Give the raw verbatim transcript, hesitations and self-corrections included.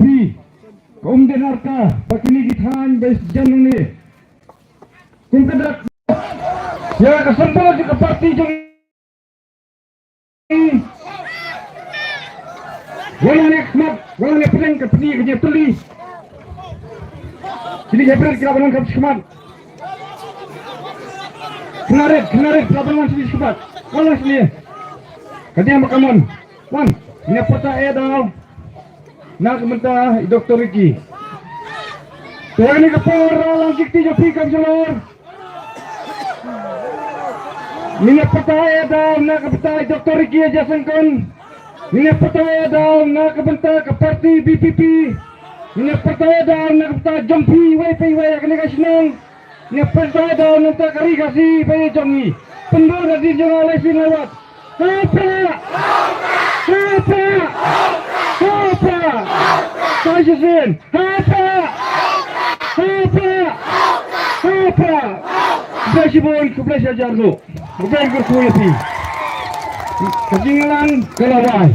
phi ka um dien arta ba kine ki thaiñ ba jan nangne. Kum ka dak ïa ka symbol jong ka parti jong Wala ne khmat, wala ne pdeng ka pdeng ka jingtylli. Kine ki hynriew ki la ban kham shi khmat. Khynnah rit, khynnah rit, ki la ban wan shi khmat. Wan lang shi. Ka dei ma ka mon. Wan, ne pata e daw. Na ka bynta i Doktor Ricky. Te ha kane ka por, la lang ki kti jong phi kam shalor. Ngin ïa pynthikna daw na ka bynta Doktor Ricky Jaiñtia Syngkon. Ngin ïa pynthikna daw na ka bynta ka parti V P P. Ngin ïa pynthikna daw na ka bynta jong phi iwei pa iwei ha kane ka shnong. Ngin ïa pynthikna daw na ka bynta ka ri Khasi ba ïa jong ngi. Pynbor hadien jong nga lai sien lai wat. Ha u Prah! Ha u Prah! Ha u Prah! Sa shisien! Ha u Prah! Ha u Prah! Ha u Prah! Khublei shibun, khublei shihajar nguh. Khublei kyrkhu ïa phi. Ka jingïalang ka la wai.